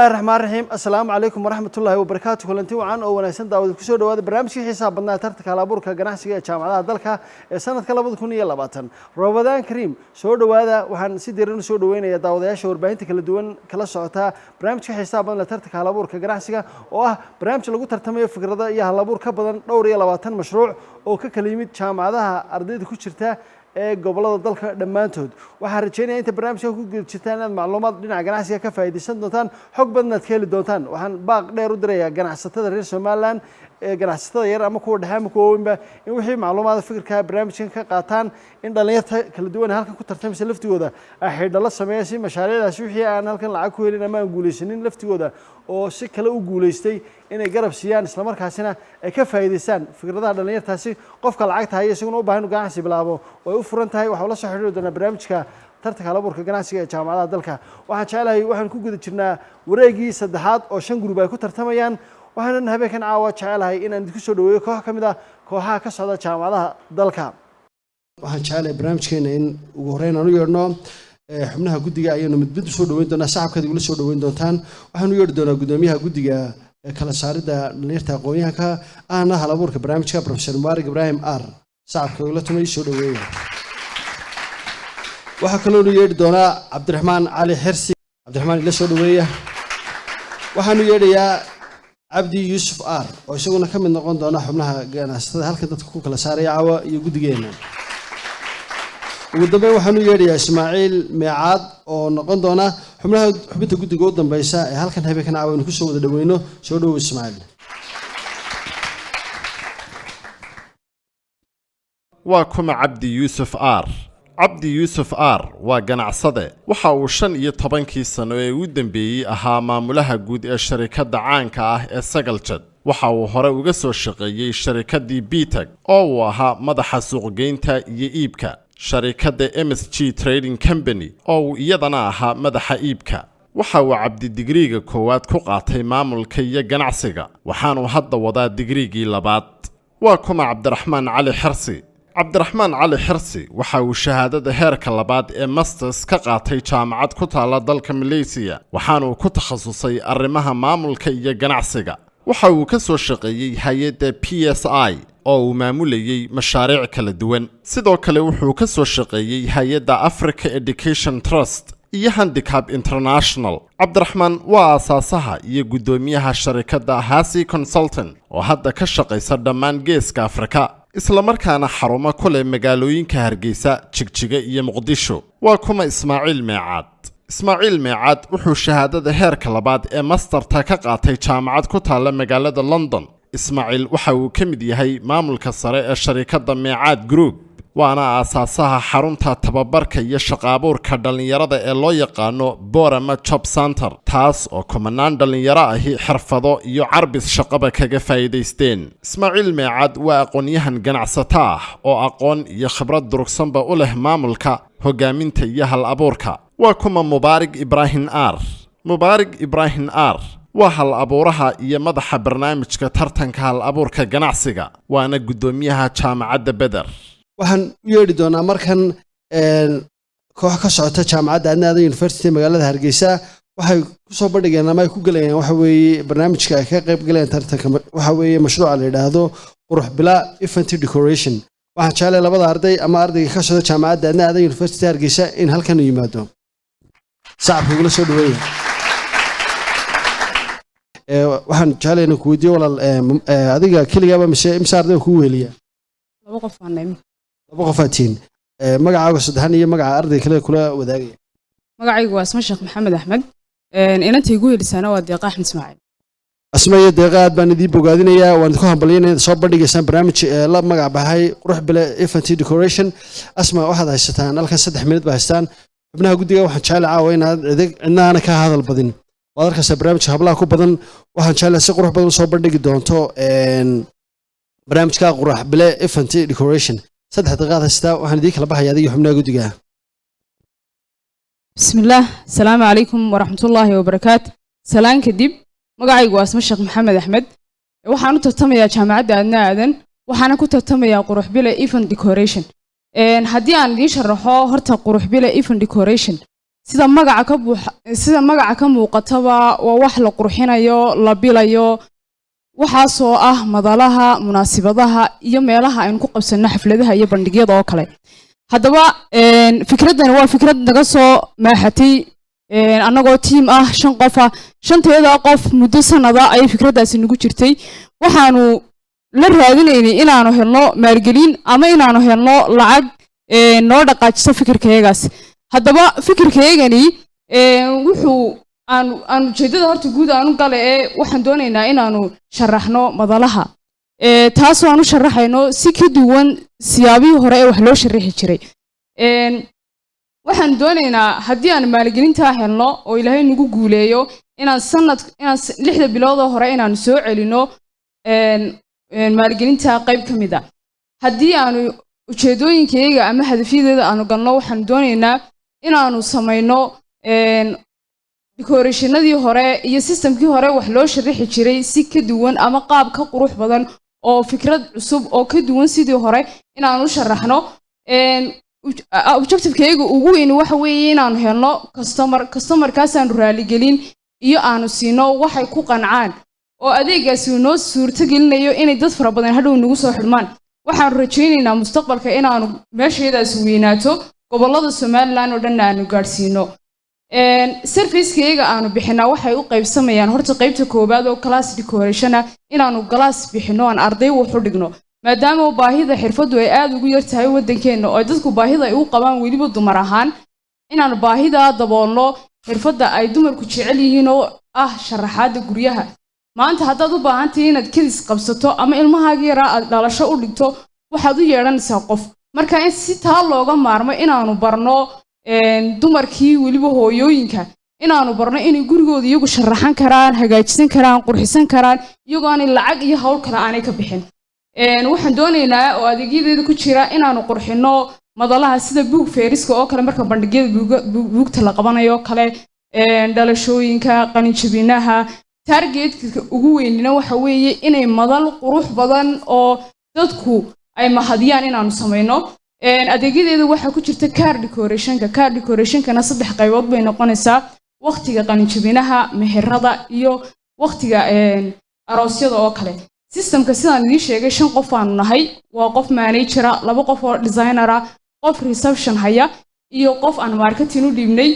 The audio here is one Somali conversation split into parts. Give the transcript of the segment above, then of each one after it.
Bismillahi raxmaan raxiim. Assalaamu calaykum waraxmatullaahi wabarakaatu. Kulanti wacan oo wanaagsan, daawada. Kusoo dhawaada barnaamijkii xiisaha badnaa, tartanka halabuurka ganacsiga ee jaamacadaha dalka ee sanadka 2020. Ramadaan kariim. Soo dhawaada. Waxaan si diiran usoo dhaweynaya daawadayaasha warbaahinta kala duwan kala socota barnaamijka xiisaha badan ee tartanka halabuurka ganacsiga, oo ah barnaamij lagu tartamayo fikrada iyo halabuur ka badan dhowr iyo labaatan mashruuc oo ka kala yimid jaamacadaha ardayda ku jirta ee gobolada dalka dhammaantood. Waxaan rajeynaya inta barnaamijka ku guda jirtaan inaad macluumaad dhinaca ganacsiga ka faa'iidaysan doontaan, xog badan aad ka heli doontaan. Waxaan baaq dheer u dirayaa ganacsatada reer Somaliland ee ganacsatada yar ama kuwa dhexe ama kuwa weynba in wixii macluumaada fikirka barnaamijkan ka qaataan, in dhalinyarta kala duwan halkan ku tartamaysa laftigooda ay xidho la sameeya, si mashaariicdaasi wixii aan halkan lacag ku helin ama aan guulaysanin laftigooda oo si kale u guulaystay inay garab siiyaan, islamarkaasina ay ka faa'iidaystaan fikradaha dhalinyartaasi. Qofka lacagta haya isaguna u baahan inuu ganacsi bilaabo way u furan tahay. Waxaa la soo xidhiiri doonaa barnaamijka tartanka halabuurka ganacsiga ee jaamacadaha dalka. Waxaan jeclahay, waxaan ku guda jirnaa wareegii saddexaad oo shan group ay ku tartamayaan. Waxaanan habeenkan caawa jecelahay inaan idinku soo dhaweeyo koox ka mid ah kooxaha ka socda jaamacadaha dalka. Waxaan jecelahay barnaamijkeena in ugu horreyn aan u yeedhno xubnaha guddiga. Ayaynu mid mid usoo dhaweyn doonaa, sacabkaad igula soo dhaweyn doontaan. Waxaan u yeedhi doonaa guddoomiyaha guddiga kala saaridda dhalinyarta aqoon-yahanka ahna halabuurka barnaamijka, Professor Mubaarak Ibraahim R. Sacabka igula tumay, soo dhaweeya. Waxaa kaloonu yeedhi doonaa Cabdiraxmaan Cali Xirsi. Cabdiraxmaan ila soo dhaweeya. Waxaanu yeedhayaa Cabdi Yuusuf R oo isaguna ka mid noqon doona xubnaha ganacsatada halkan dadka ku kala saaraya caawa iyo guddigeena. Ugu dambeyn, waxaanu yeedhayaa Ismaaciil Meecaad oo noqon doona xubnaha xubinta guddiga u dambeysa ee halkan habeenkan caawa aynu kusoo wada dhaweyno. Soo dhowow, Ismaaciil. Waa kuma Cabdi Yuusuf R? Cabdi Yuusuf R waa ganacsade. Waxa uu 15-kii sano ee u dambeeyey ahaa maamulaha guud ee sharikadda caanka ah ee Sagaljet. Waxa uu hore uga soo shaqeeyey sharikaddii Bitag oo uu ahaa madaxa suuqgeynta iyo iibka, sharikadda MSG Trading Company oo uu iyadana ahaa madaxa iibka. Waxa uu Cabdi digriiga koowaad ku qaatay maamulka iyo ganacsiga, waxaanuu hadda wadaa digriigii labaad. Waa kuma Cabdiraxmaan Cali Xirsi? Cabdiraxmaan Cali Xirsi waxa uu shahaadada heerka labaad ee masters ka qaatay jaamacad ku taalla dalka Maleysiya, waxaanuu ku takhasusay arrimaha maamulka iyo ganacsiga. Waxa uu ka soo shaqeeyey hay-adda PSI oo uu maamulayey mashaariic kala duwan. Sidoo kale wuxuu ka soo shaqeeyey hay-adda Africa Education Trust iyo Handicap International. Cabdiraxmaan waa aasaasaha iyo guddoomiyaha sharikadda Hasi Consultant oo hadda ka shaqaysa dhammaan Geeska Afrika, islamarkaana xarumo ku leh magaalooyinka Hargeysa, Jigjiga iyo Muqdisho. Waa kuma Ismaaciil Meecaad? Ismaaciil Meecaad wuxuu shahaadada heerka labaad ee masterta ka qaatay jaamacad ku taalla magaalada London. Ismaaciil waxa uu ka mid yahay maamulka sare ee sharikadda Meecaad Group, waana aasaasaha xarunta tababarka iyo shaqaabuurka dhallinyarada ee loo yaqaano Borama Job Center, taas oo kumanaan dhallinyaro ahi xirfado iyo carbis shaqaba kaga faa'iidaysteen. Ismaaciil Meecaad waa aqoon-yahan ganacsato ah oo aqoon iyo khibrad durugsanba u leh maamulka, hogaaminta iyo hal abuurka. Waa kuma Mubaarig Ibraahim R? Mubaarig Ibraahim R waa hal abuuraha iyo madaxa barnaamijka tartanka hal abuurka ganacsiga, waana guddoomiyaha Jaamacadda Beder. Waxaan u yeedhi doonaa markan koox ka socota Jaamacadda Adna Aadan University magaalada Hargeysa. Waxay kusoo bandhigeen ama ay ku gelayaan, waxa weeye barnaamijka ay ka qayb galayaan tartanka, waxa weeye mashruuca la yidhaahdo Qurux Bila Event Decoration. Waxaan jeclay labada arday ama ardayga ka socda Jaamacadda Adna Aadan University Hargeysa in halkan u yimaado. Sacabka igula soo dhaweeya. Waxaan jeclay inaan ku weydiiyo, walaal, adiga keligaaba mise ardayga kugu weheliya? Laba qof baan nahay. Laba qof aad tihiin. Magacaaga saddexan iyo magaca ardayga kale kula wadaagaya. Magacaygu waa Asma Sheekh Maxamed Axmed. Inanta igu helisaana waa Deeqa Axmed Ismaaciil. Asma iyo Deeqa, aad baan idiin bogaadinayaa, waan idinku hambalyanaya soo bandhigaysaan barnaamij la magac baxay Qurux Bile Event Decoration. Asma, waxaad haysataan halkan 3 minid baa haystaan. Xubnaha guddiga waxaan jeclay caawa inaad cidna aana ka hadal badin. Waad arkaysaa barnaamijka hablaha ku badan. Waxaan jeclay si qurux badan usoo bandhigi doonto barnaamijka Qurux Bile Event Decoration. 3 daqiiqaad haystaa. Waxaan idiin kala baxaya adiga xubnaha guddiga. Bismillaah. Asalaamu calaykum waraxmatullaahi wabarakaat. Salaan kadib, magacaygu waa Asma Sheekh Maxamed Axmed. Waxaan u tartamayaa Jaamacadda Adna Aadan, waxaana ku tartamayaa Qurux Bile Event Decoration. Haddii aan idiin sharaxo horta Qurux Bile Event Decoration. Sida magaca ka muuqataba, waa wax la qurxinayo, la bilayo, waxaasoo ah madalaha munaasibadaha iyo meelaha aynu ku qabsanno xafladaha iyo bandhigyada oo kale. Haddaba fikraddani waa fikrad naga soo maaxatay annagoo team ah, shan qof ah. Shanteeda qof muddo sanada ayay fikraddaasi nagu jirtay. Waxaanu la raadinaynay inaanu helno maalgelin ama inaanu helno lacag noo dhaqaajiso fikirkayagaas. Haddaba fikirkaygani wuxuu aan ujeeddada horta guud aanu gale ee waxaan doonaynaa inaanu sharaxno madalaha, taasoo aan u sharaxayno si ka duwan siyaabihii hore ee wax loo sharaxi jiray. Waxaan doonaynaa haddii aan maalgelintaa helno oo Ilaahay nagu guuleeyo, inaan sanad inaan 6da biloodoo hore inaanu soo celino maalgelinta qayb ka mid a. Haddii aanu ujeedooyinkayaga ama hadafyadeeda aanu galno, waxaanu doonaynaa inaanu samayno decorationadii hore iyo systemkii hore wax loo sharaxi jiray si ka duwan ama qaab ka qurux badan oo fikrad cusub oo ka duwan sidii hore inaanu u sharaxno. Objectivekayga ugu weyn waxa weeye inaanu helno customer, customerkaasaanu raaligelin iyo aanu siino waxay ku qancaan oo adeegaasi uu noo suurto gelinayo inay dad fara badan hadhow nagu soo xidhmaan. Waxaanu rajaynaynaa mustaqbalka inaanu meeshayadaasi weynaato, gobollada Somaliland oo dhanna aanu gaadhsiino. Servicekayga aanu bixinaa waxay u qaybsamayaan horta qaybta koowaad oo class decoration ah, inaanu class bixino, aan arday wax u dhigno, maadaama baahida xirfaddu ay aada ugu yar tahay waddankeenna oo dadku baahida ay u qabaan, weliba dumar ahaan, inaanu baahidaa daboolno, xirfadda ay dumarku jecel yihiin oo ah sharaxaadda guryaha. Maanta haddaad u baahantahay inaad kedis qabsato ama ilmahaaga yaraa aad dhalasho u dhigto, waxaad u yeedhanaysaa qof. Marka in si taa looga maarmo, inaanu barno dumarkii, weliba hooyooyinka, inaanu barno inay gurigooda iyagu sharaxan karaan, hagaajisan karaan, qurxisan karaan, iyagoo aanay lacag iyo hawl kale aanay ka bixin. Waxaan doonaynaa oo adeegyadeeda ku jira inaanu qurxino madalaha, sida book fairiska oo kale, marka bandhigyada buugta la qabanayo kale, dhalashooyinka, qalinjabinaha. Targetka ugu weynina waxa weeye inay madal qurux badan oo dadku ay mahadiyaan inaanu samayno. Adeegyadeeda waxaa ku jirta car decorationka. Car decorationkana saddex qaybood bay noqonaysaa: waqtiga qalinjabinaha, meherada iyo waqtiga aroosyada oo kale. Systemka sidaan idiin sheegay, shan qof aanu nahay. Waa qof managera, laba qof oo designera, qof reception haya iyo qof aan marketing u dhiibnay.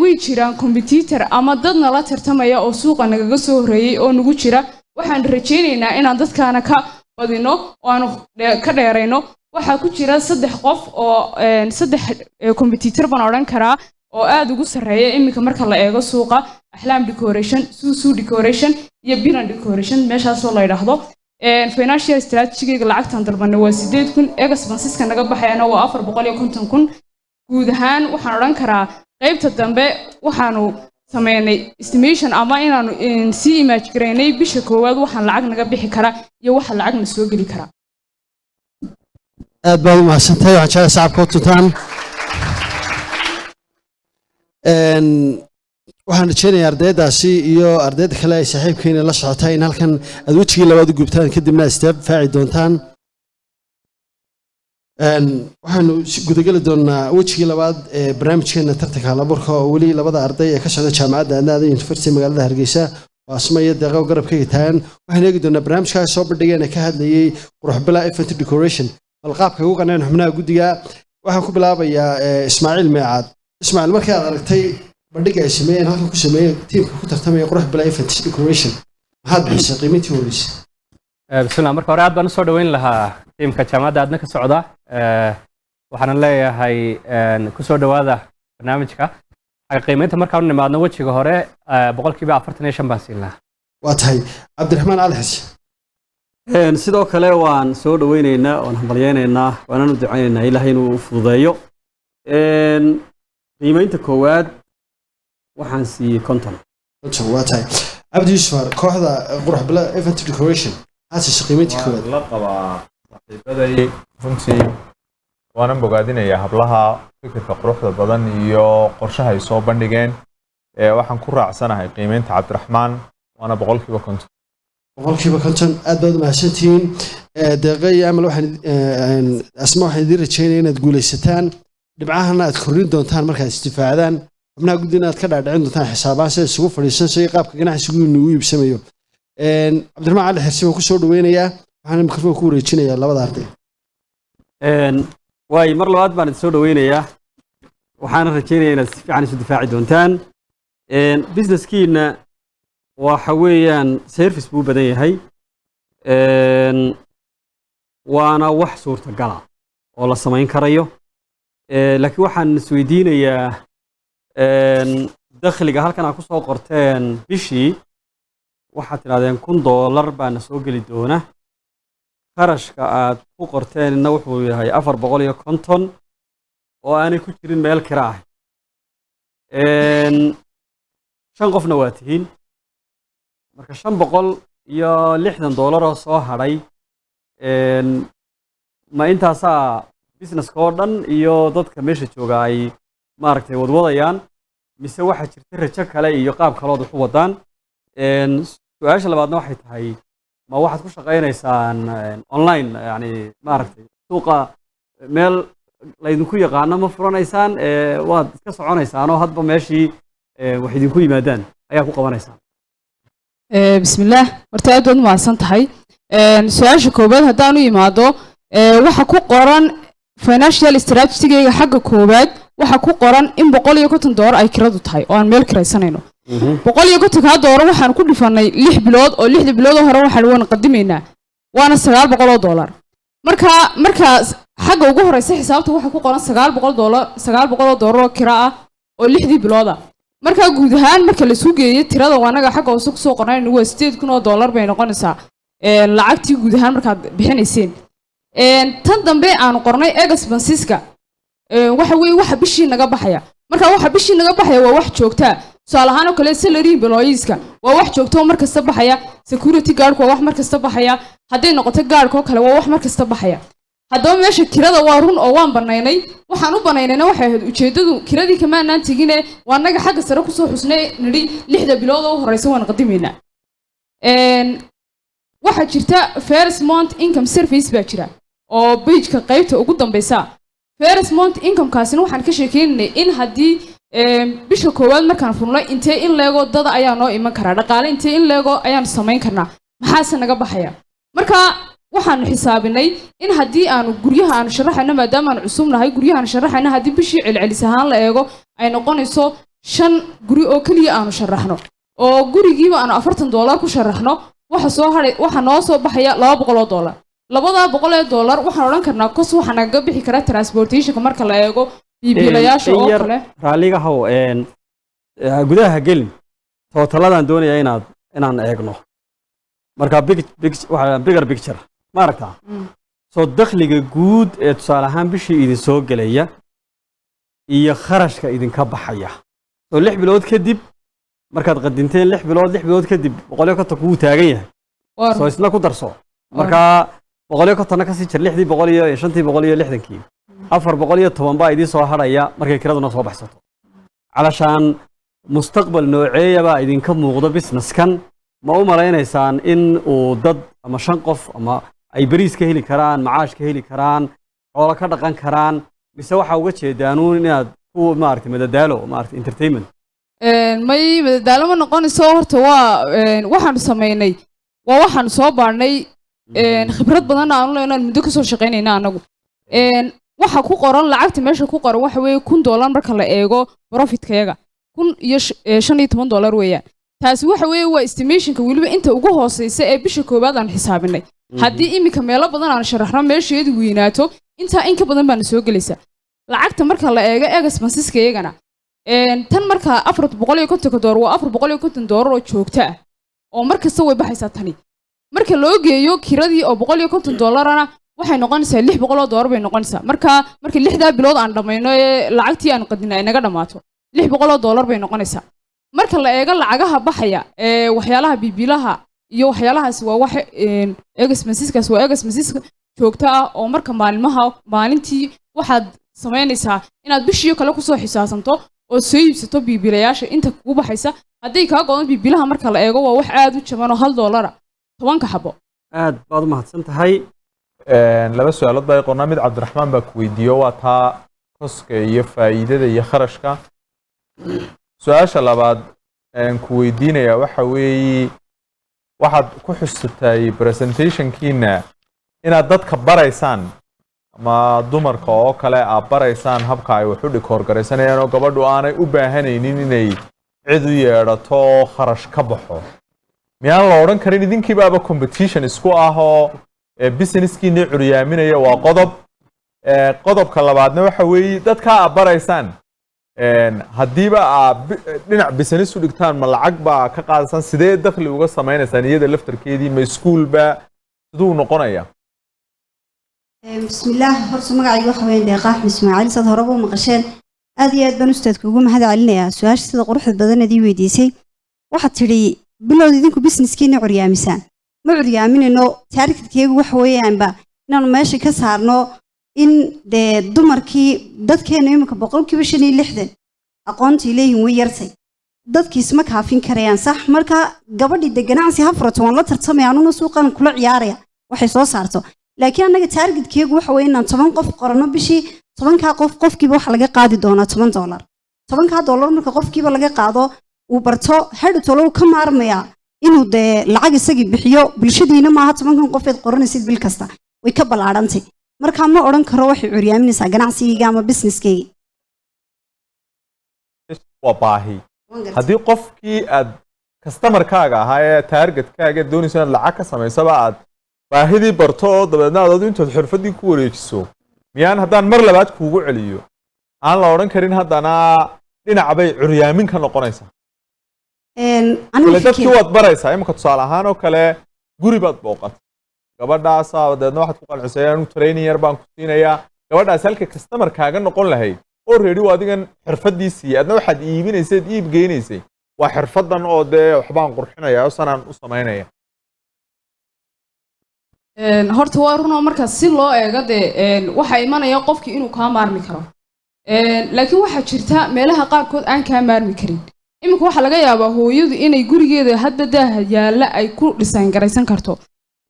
Way jiraan competitor ama dad nala tartamaya oo suuqa nagaga soo horreeyey oo nagu jira. Waxaan rajaynaynaa inaan dadkaana ka badino oo aanu ka dheerayno. Waxaa ku jira saddex qof oo saddex competitor baan odhan karaa oo aad ugu sarreeya iminka marka la eego suuqa: Axlaam Decoration, Susu Decoration iyo Bilan Decoration meeshaasoo la yidhaahdo. Financial strategygayga, lacagtan dalbanay waa 8,000, expenseska naga baxayana waa 450,000. Guud ahaan waxaan odhan karaa qaybta dambe waxaanu sameynay estimation ama inaanu sii image garaynay bisha koowaad waxaan lacag naga bixi karaa iyo waxa lacagna soo geli karaa. Aad baad u mahadsantahay. Waxaan jeclaa sacabka u tuntaan. Waxaan rajeynayaa ardaydaasi iyo ardayda kale ay saaxiibkeena la socotay in halkan aad wejigii labaad u gubtaan, kadibna aad istaab faaci doontaan. Waxaanu gudageli doonaa wejigii labaad ee barnaamijkeena tartanka halabuurka, oo weli labada arday ee ka socda jaamacadda Adna Aadan University magaalada Hargeysa oo Asma iyo Deeqa oo garabkayga taagan. Waxaan eegi doonaa barnaamijkaas soo bandhigeen ee ka hadlayay Qurux Bila Event Decoration, bal qaabka ugu qanceen xubnaha guddiga. Waxaan ku bilaabayaa Ismaaciil Meecaad. Ismaaciil, markii aad aragtay bandhiga ay sameeyeen, halkan ku sameeyeen tiimka ku tartamaya Qurux Bila Event Decoration, maxaad bixisay qiimintii horreysay? Bismillah. Marka hore aad baan usoo dhaweyn lahaa tiimka jaamacadda Aadna ka socda. Waxaanan leeyahay kusoo dhawaada barnaamijka. Xagga qiimeynta markaan u nimaadno, wejiga hore 45% baan siin lahaa. Waa tahay. Cabdiraxmaan Cali Xirsi. Sidoo kale waan soo dhaweyneynaa, waan hambalyeyneynaa, waanaan u ducayneynaa Ilaahay inuu u fududeeyo. Qiimeynta koowaad waxaan siiyey 50. 50, waa tahay. Cabdi Yuusuf Ar, kooxda Qurux Bila Event Decoration, maxaad siisay qiimeyntii koowaad? Waan la qabaa saaxiibaday runtii, waanan bogaadinayaa hablaha fikirka quruxda badan iyo qorshaha ay soo bandhigeen. Waxaan ku raacsanahay qiimeynta Cabdiraxmaan, waana 50%. 50%. Aad baad u mahadsantihiin. Deeqa iyo Amal, waxaan Asma, waxaan idiin rajeynaya inaad guulaysataan, dhibcahana aad kordhin doontaan markaad isdifaacdaan. Xubnaha guddi inaad ka dhaadhicin doontaan xisaabaan sida isugu fadhiisanayso iyo qaabka ganacsigu inuu u iibsamayo. Cabdiraxmaan Cali Xirsi baan kusoo dhaweynayaa, waxaana mikrofon ku wareejinayaa labada arday. Waay, mar labaad baan idin soo dhaweynayaa, waxaana rajaynayaa inaad si fiican isu difaaci doontaan. Businesskiina waxa weeyaan service buu badan yahay, waana wax suurtagala oo la samayn karayo. Laakiin waxaan isweydiinayaa dakhliga halkan aad ku soo qorteen bishii. Waxaad tidhahdeen $1000 baana soo geli doona, kharashka aad ku qorteenna wuxuu yahay 450 oo aanay ku jirin meel kira ah. Shan qofna waa tihiin, marka $560 oo soo hadhay, ma intaasaa businesska oo dhan iyo dadka meesha jooga ay maaragtay wadwadayaan, mise waxaa jirta rajo kale iyo qaab kalood wax u wadaan? Su-aasha labaadna waxay tahay, ma waxaad ku shaqaynaysaan online, yani maaragtay suuqa meel laydinku yaqaano ma furanaysaan, waad iska soconaysaan oo hadba meeshii wax idinku yimaadaan ayaa ku qabanaysaan? Bismillaah, horta aad baad u mahadsan tahay. Su-aasha koowaad haddaan u yimaado, waxa ku qoran financial strategygayga xagga koowaad waxa ku qoran in $150 ay kiradu tahay oo aan meel kiraysanayno. 150-kaa doolar waxaan ku dhifanay 6 bilood, oo 6da bilood oo hore waxaan waan qadimaynaa, waana $900. Marka xagga ugu horeysa xisaabta waxaa ku qoran $900, $900 oo kira ah oo 6dii bilooda. Marka guud ahaan marka la isu geeyo tirada, waa anaga xagga hoose kusoo qornay, waa $8,000 bay noqonaysaa lacagtii guud ahaan markaad bixinayseen. Tan dambe aanu qornay expenseska waxa weeye waxa bishii naga baxaya. Marka waxa bishii naga baxaya waa wax joogtaa. Tusaale ahaan oo kale, salary employeeska waa wax joogto oo mar kasta baxaya. Security guardku waa wax mar kasta baxaya. Hadday noqoto guardka oo kale, waa wax mar kasta baxaya. Haddaba meesha kirada waa run oo waan banaynay. Waxaan u banaynayna waxay ahayd ujeeddadu kiradii kamaanaan tegine, waa naga xagga sare kusoo xusnay, nidhi 6da bilood oo u horeysa waan qadimaynaa. Waxaa jirta first month income service baa jira oo pageka qaybta ugu dambeysa. First month incomekaasina waxaan ka sheekeynaynay in haddii bisha koowaad markaan furno, intee in leego dada ayaa noo iman karaa, dhaqaale intee in leego ayaanu samayn karnaa, maxaase naga baxaya. Marka waxaanu xisaabinay in haddii aanu guryaha aanu sharaxayno, maadaama aanu cusub nahay, guryaha aanu sharaxayno haddii bishii celcelis ahaan la eego ay noqonayso shan guri oo keliya aanu sharaxno, oo gurigiiba aanu $40 ku sharaxno, waxa soo hadhay, waxa noo soo baxaya $200. $200 waxaan odhan karnaa cost waxaa nagaga bixi karaa transportationka marka la eego biibiilayaasha oo yar kale. Raalliga haw, gudaha ha gelin. Totaladaan doonaya inaan eegno. Marka big big waxa bigger picture ma aragtaa? Soo dakhliga guud ee tusaale ahaan bishii idin soo gelaya iyo kharashka idinka baxaya, soo 6 bilood kadib markaad qadinteen, 6 bilood, 6 bilood kadib 150 wuu taagan yahay. Waa soo isna ku darso. Markaa 150-na kasii jir lixdii boqol iyo 560-kii, 410 baa idiin soo hadhaya markay kiraduna soo baxsato. Calashaan mustaqbal nooceeya baa idinka muuqdo businesskan? Ma u malaynaysaan in uu dad ama shan qof ama ay bariis ka heli karaan, macaash ka heli karaan, xoolo ka dhaqan karaan, mise waxaa uga jeedaanuun inaad ku maaragtay madadaalo, maaragtay entertainment? May, madadaalo ma noqonayso. Horta waa waxaanu samaynay, waa waxaanu soo baadhnay, khibrad badanna aanu leenaan muddo kasoo shaqaynayna anagu. Waxa ku qoran lacagta meesha ku qoran waxa weeye $1000 marka la eego profitkayaga $1,015 weeyaan. Taasi waxa weeye waa estimationka, weliba inta ugu hooseysa ee bisha koowaad aan xisaabinay. Haddii iminka meelo badan aan sharaxno, meesheedu weynaato, intaa in ka badan baana soo gelaysa lacagta. Marka la eego expenseska iyagana, tan marka $450 waa $450 oo joogto ah oo mar kasta way baxaysaa. Tani marka loo geeyo kiradii oo $150-ana, waxay noqonaysaa $600 bay noqonaysaa. Marka 6daa bilood aan dhammayno ee lacagtii aan qadina ay naga dhammaato, $600 bay noqonaysaa. Marka la eego lacagaha baxaya ee waxyaalaha bibilaha iyo waxyaalahaasi, waa wax expenseskaas waa expenses joogto ah oo marka maalmaha maalintii waxaad samaynaysaa inaad bishii kale kusoo xisaabtanto oo soo iibsato biibilayaasha inta kugu baxaysa. Hadday kaa go'dan biibilaha marka la eego, waa wax aad u jaban oo $1 10-ka xabo. Aad baad u mahadsan tahay. Laba su-aalood baa qornaa. Mid Cabdiraxmaan baa ku weydiiyo, waa taa costka iyo faa'iidada iyo kharashka. Su-aasha labaad aan ku weydiinayaa waxa weeye, waxaad ku xusatay presentationkiina inaad dadka baraysaan ama dumarka oo kale aad baraysaan habka ay wax u decor garaysanayaan, oo gabadhu aanay u baahanaynin inay cid u yeedhato oo kharash ka baxo. Miyaan la odhan karin idinkiibaaba competition isku ah oo businesskiinii curyaaminaya? Waa qodob. Qodobka labaadna waxa weeye, dadka aad baraysaan, haddiiba aad dhinac business u dhigtaan, ma lacag baa ka qaadaysaan? Sidee dakhli uga samaynaysaan iyada laftarkeedii? Ma iskuulba? Siduu noqonaya? Bismillaah. Horta magacayga waxa weeyaan Deeqa Axmed Ismaaciil, sad horeba u maqasheen. Aad iyo aad baan ustaadka ugu mahad celinayaa su-aasha sida quruxda badan aad ii weydiisay. Waxaad tidhi bilowda idinku businesskiina curyaamisaan. Ma curyaaminayno. Targetkeegu waxa weeyaanba inaanu meesha ka saarno in dee dumarkii dadkeena iminka 65% aqoontii leeyihin way yartay, dadkii isma kaafin karayaan, sax. Marka gabadhii de ganacsi ha furato, waan la tartamaya, anuna suuqan kula ciyaaraya waxay soo saarto. Laakiin annaga targetkeegu waxa weeye inaan 10 qof qorano bishii. 10-kaa qof qofkiiba waxa laga qaadi doonaa $10. 10-kaa dollar marka qofkiiba laga qaado, uu barto, hadhowtolo uu ka maarmayaa inuu dee lacag isagii bixiyo. Bulshadiina maaha 10-kan qofeed qoranaysid bil kasta, way ka ballaadhantay. Marka ma odhan karo waxay curyaaminaysaa ganacsigayga ama businesskayga. Waa baahi. Haddii qofkii aad customerkaaga ahaa ee targetkaaga doonayso inaad lacag ka samaysaba aad baahidii barto oo dabeedna aad adu intood xirfadii ku wareejiso, miyaan haddaan mar labaad kuugu celiyo aan la odhan karin haddana dhinac bay curyaamin ka noqonaysaa? Aniga Kale dadkii fikir waad baraysaa. Imika tusaale ahaan oo kale, guri baad booqatay gabadhaasaa, dabeedna waxaad ku qancisay, anu training yar baan ku siinayaa. Gabadhaas halka customer kaaga noqon lahayd already waa adigan xirfadii siiyey. Adna waxaad iibinaysayd, iib geynaysay waa xirfadan oo dee waxbaan qurxinaya oo sanaan u samaynaya. Horta waa runoo, marka si loo eego dee waxaa imanaya qofkii inuu kaa maarmi karo. Laakiin waxaa jirta meelaha qaarkood aan kaa maarmi karin. Iminka waxaa laga yaabaa hooyadu inay gurigeeda hadba daaha yaalla ay ku design garaysan karto,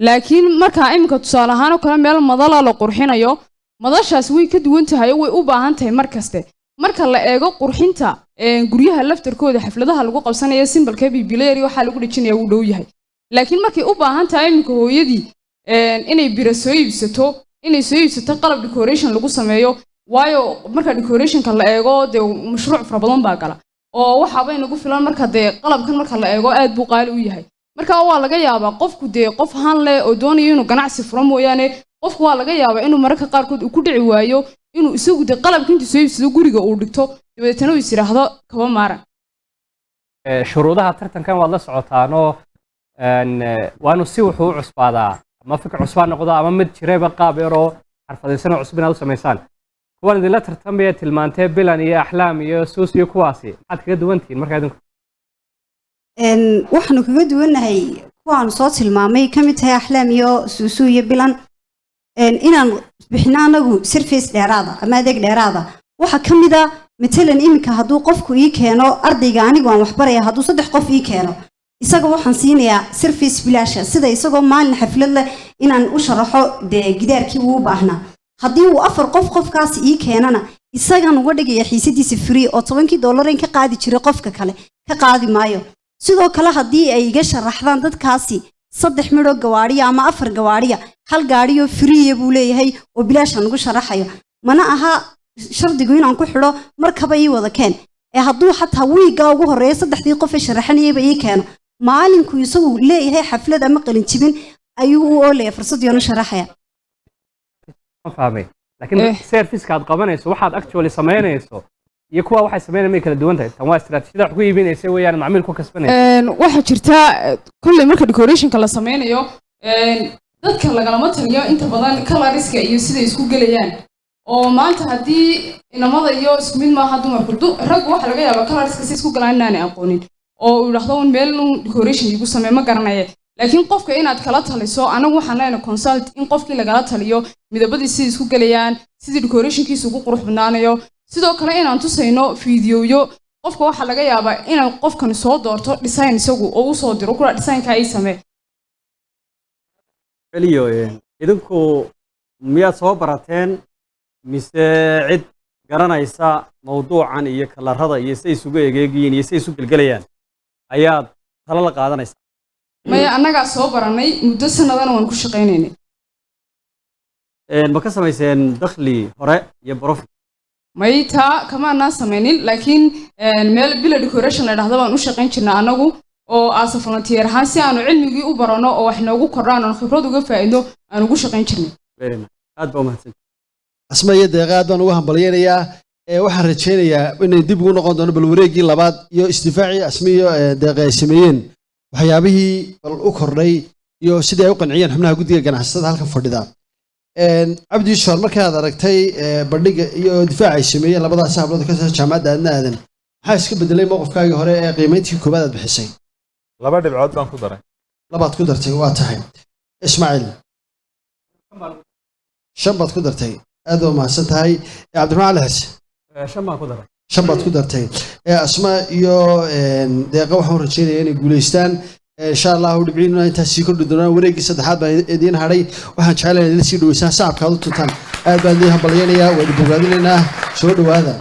laakiin markaa iminka tusaale ahaan oo kale meel madala la qurxinayo, madashaas way ka duwan tahay oo way u baahan tahay mar kaste. Marka la eego qurxinta guryaha laftarkooda, xafladaha lagu qabsanaya, simpleka bibileeri waxaa lagu dhejinaya wuu dhow yahay, laakiin markay u baahan tahay iminka hooyadii inay bira soo iibsato, inay soo iibsato qalab decoration lagu sameeyo, waayo marka decorationka la eego dee mashruuc fara badan baa gala oo waxaabay nagu filan. Marka dee qalabkan marka la eego aad buu qaali u yahay. Marka waa laga yaabaa qofku dee qof han leh oo doonayo inuu ganacsi furo mooyaane, qofku waa laga yaabaa inuu mararka qaarkood uu ku dhici waayo inuu isagu dee qalabka intuu soo iibsado guriga uu dhigto, dabeetana uu is yidhaahdo kaba maaran. Shuruudaha tartankan waad la socotaanoo waanu si wuxuu u cusbaadaa ama fikir cusbaa noqdo ama mid jirayba qaab yaroo xarfadaysan oo cusub inaad u samaysaan. Kuwan idinla tartamaya tilmaantee, Bilan iyo Axlaam iyo Suus iyo kuwaasi, maxaad kaga duwan tihiin markaa idinku? Waxaanu kaga duwannahay kuwaanu soo tilmaamay, ka mid tahay Axlaam iyo Suusuu iyo Bilan, inaan bixino anagu service dheeraada ama adeeg dheeraada. Waxaa ka mid a matalan iminka hadduu qofku ii keeno ardayga anigu aan waxbaraya, hadduu saddex qof ii keeno, isaga waxaan siinayaa service bilaasha, sida isagoo maalin xaflad leh inaan u sharaxo dee gidaarkii uu u baahnaa. Haddii uu afar qof qofkaasi ii keenana, isagaan uga dhigaya xiisadiisa free, oo 10-kii dollar in ka qaadi jiray qofka kale ka qaadi maayo. Sidoo kale haddii ay iga sharaxdaan dadkaasi saddex midhoo gawaadhiya ama afar gawaadhiya, hal gaadhiyoo free ah buu leeyahay oo bilaashaan ugu sharaxayo. Mana aha shardigu inaan ku xidho markaba ii wada keen, ee hadduu xataa wiiggaa ugu horreeya saddexdii qof ee sharaxanayaba ii keeno, maalinku isagu leeyahay xaflad ama qalinjibin ayuu u oolaya fursaddiionu sharaxaya. Waan fahmay, laakiin serviceka aad qabanayso, waxaad actually samaynayso iyo kuwa waxay samaynayaan may kala duwan tahay. Tan waa istiraatiijiyada wax ku iibinaysa weeyaan, macmiil ku kasbanaysa. Waxaa jirta kolley marka decorationka la sameynayo, dadka lagalama taliyo inta badan colorska iyo siday isku gelayaan, oo maanta haddii inamada iyo isku mid maaha dumarku. Raggu waxaa laga yaabaa colorska si isku galaan inaanay aqoonin, oo uu yidhaahdo un meel un decoration igu samee, ma garanaya. Laakiin qofka inaad kala taliso, anagu waxaan leenahay consult, in qofkii lagala taliyo midabadii siday isku gelayaan, sidii decorationkiisa ugu qurux badnaanayo. Sidoo kale inaan tusayno fiidiyoyo. Qofka waxaa laga yaabaa inaan qofkan soo doorto design isagu oo usoo diro kula designka ay samee. Celiyo, idinku miyaad soo barateen mise cid Garanaysa mawduucan iyo kalarada iyo say isugu egeegyihiin iyo say isu gelgelayaan ayaad talo la qaadanaysaa? Maya, annagaa soo baranay, muddo sanadana waan ku shaqaynaynay. Ma ka samayseen dakhli hore iyo profit? May, taa kamaanaan samaynin, laakiin meel Bila Decoration la dhahdo baan u shaqayn jirnaa annagu oo aasa volunteer ahaan, si aanu cilmigii u baranno oo wax noogu kordhaan oon khibrad uga faa'iidno aan ugu shaqayn jirnay. Very nice. Aad baa umahadsan. Asma iyo Deeqa aad baan ugu hambalyaynayaa. Waxaan rajaynayaa inay dib ugu noqon doono bal wareeggii labaad iyo isdifaacii Asma iyo Deeqa ay sameeyeen, waxyaabihii bal u kordhay iyo sidii ay u qanciyeen xubnaha guddiga ganacsatada halkan fadhida. Cabdi Yusuf, markaad aragtay bandhiga iyo difaaca ay sameeyeen labadaas hablood ka soo jaamacadda Aadna Aadan, maxaa iska bedelay mowqifkaagii hore ee qiimayntii koowaad aad bixisay? 2 dhibcood baan ku daray. Labaad ku dartay, waa tahay. Ismaaciil, 5 baad ku dartay, aad waa mahadsan tahay. Cabdiraxmaan Cali Xirse? 5 baan ku daray. 5 baad ku dartay. Asma iyo Deeqa waxaan rajaynayaa inay guulaystaan insha Allahu. Dhibciinuna intaas sii kordhi doonaan. Wareeggii saddexaad baan idiin hadhay. Waxaan jecelahay inaad ila sii dhaweysaan, sacabka aad u tuntaan. Aad baan idiin hambalyaynayaa, waa idin bogaadinaynaa, soo dhowaada.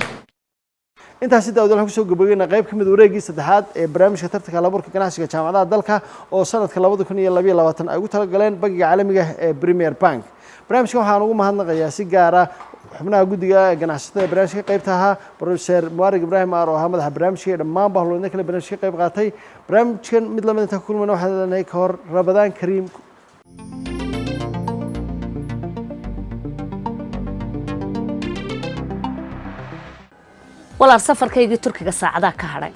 Intaasi daawad waxaan kusoo gabagaynaa qayb ka mid wareeggii saddexaad ee barnaamijka tartanka halabuurka ganacsiga jaamacadaha dalka oo sanadka 2022 ay ugu talagaleen bangiga caalamiga ee Premier Bank. Barnaamijkan waxaan ugu mahadnaqayaa si gaara xubnaha guddiga ganacsatada ee barnaamijka ka qaybta ahaa, Professor Mubarak Ibraahim Aar oo ahaa madaxa barnaamijka, iyo dhammaanba howlwadna kale barnaamijka ka qayb qaatay. Barnaamijkan mid lamid intaan ku kulmayna, waxaan leenahay ka hor Ramadaan Kariim. Walaal, safarkaygii Turkiga saacadaha ka hadhay,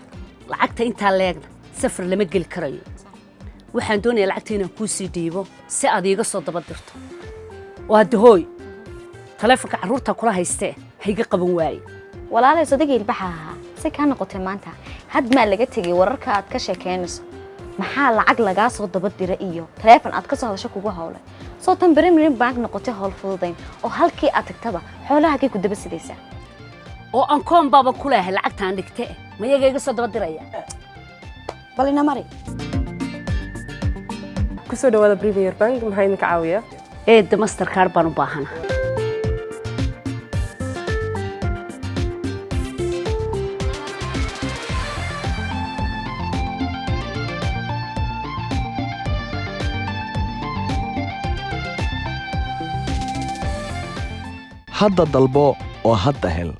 lacagta intaa leegna safar lama geli karayo. Waxaan doonayaa lacagta inaan kuu sii dhiibo si aad iiga soo daba dirto. Oo hadda hooy, taleefonka carruurta kula haystee hayga qaban waaye. Walaalay, sodagii ilbaxa ahaa si kaa noqotay maanta. Had maa laga tegay wararka aad ka sheekeynayso? Maxaa lacag lagaa soo daba dira iyo taleefon aad ka soo hadasho kugu howlay? Soo tan Premier Bank noqotay howl fududayn oo halkii aad tagtaba xoolaha ku daba sidaysaa. Oo aan koon baaba ku leehay lacagtaan dhigte, mayaga iga soo daba diraya? Bal ina mari. Kusoo dhawaada Premier Bank, maxaa idinka caawiya? Eedda, Mastercard baan u baahana. Hadda dalbo oo hadda hel.